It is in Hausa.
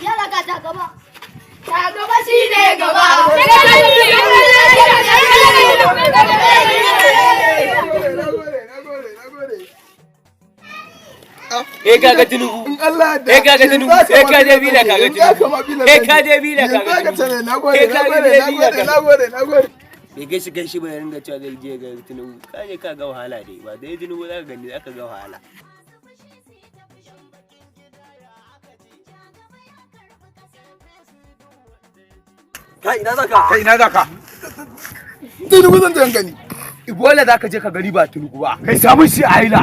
Yara, ga ta gaba. Ta gaba shi ne gaba. Nagode, nagode, nagode. Eh, kaga Tinubu. In Allah da Eh, kaga Tinubu. Eh, ka je bila kaga Tinubu. Eh, ka je bila kaga Yanzu ka Tinubu. tare, nagode, Eh, ka nagode, je bila nagode, nagode, nagode. Bai gaishe gaishe ba, ya ringa cewa zai je ga Tinubu. Ka je ka ga wahala dai, ba dai Tinubu za ka gani, za ka ga wahala. Kai, ina zaka? Kai, ina za ka? Tinubu zan je in gani. Ibola za ka je ka gani, ba Tinubu ba. Kai, samun shi a haila.